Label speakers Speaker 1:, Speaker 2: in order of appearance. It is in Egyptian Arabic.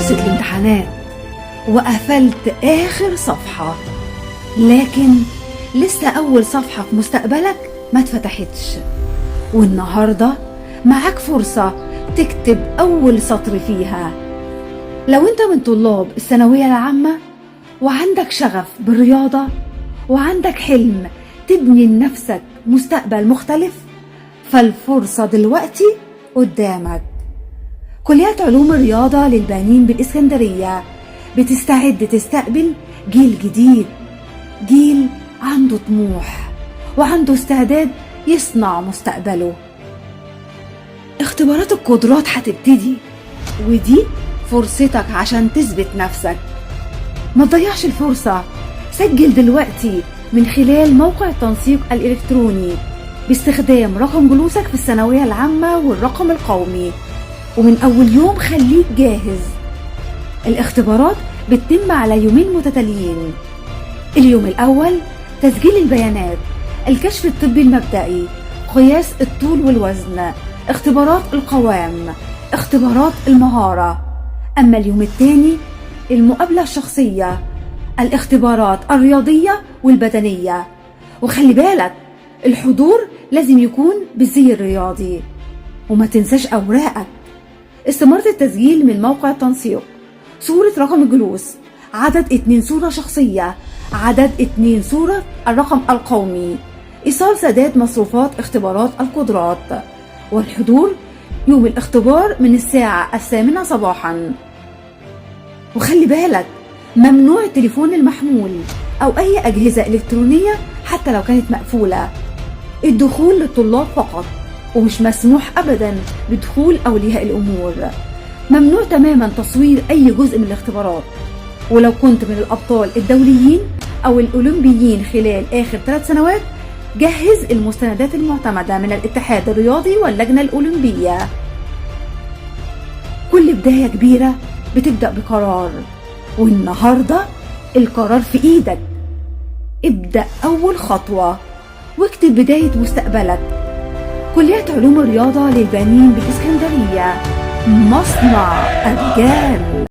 Speaker 1: خلصت الامتحانات وقفلت آخر صفحة، لكن لسه أول صفحة في مستقبلك ما اتفتحتش. والنهاردة معاك فرصة تكتب أول سطر فيها. لو أنت من طلاب الثانوية العامة وعندك شغف بالرياضة وعندك حلم تبني لنفسك مستقبل مختلف، فالفرصة دلوقتي قدامك. كلية علوم الرياضة للبنين بالإسكندرية بتستعد تستقبل جيل جديد، جيل عنده طموح وعنده استعداد يصنع مستقبله. اختبارات القدرات هتبتدي، ودي فرصتك عشان تثبت نفسك. ما تضيعش الفرصة، سجل دلوقتي من خلال موقع التنسيق الإلكتروني باستخدام رقم جلوسك في الثانوية العامة والرقم القومي، ومن أول يوم خليك جاهز. الاختبارات بتتم على يومين متتاليين. اليوم الأول تسجيل البيانات، الكشف الطبي المبدئي، قياس الطول والوزن، اختبارات القوام، اختبارات المهارة. أما اليوم الثاني المقابلة الشخصية، الاختبارات الرياضية والبدنية. وخلي بالك، الحضور لازم يكون بالزي الرياضي، وما تنساش أوراقك: استمارة التسجيل من موقع التنسيق، صورة رقم الجلوس، عدد 2 صورة شخصية، عدد 2 صورة الرقم القومي، إيصال سداد مصروفات اختبارات القدرات. والحضور يوم الاختبار من الساعة 8 صباحا. وخلي بالك، ممنوع التليفون المحمول أو أي أجهزة إلكترونية حتى لو كانت مقفولة. الدخول للطلاب فقط، ومش مسموح أبدا بدخول أولياء الأمور. ممنوع تماما تصوير أي جزء من الاختبارات. ولو كنت من الأبطال الدوليين أو الأولمبيين خلال آخر 3 سنوات، جهز المستندات المعتمدة من الاتحاد الرياضي واللجنة الأولمبية. كل بداية كبيرة بتبدأ بقرار، والنهاردة القرار في إيدك. ابدأ أول خطوة واكتب بداية مستقبلك. كلية علوم الرياضة للبنين بالإسكندرية، مصنع الرجال.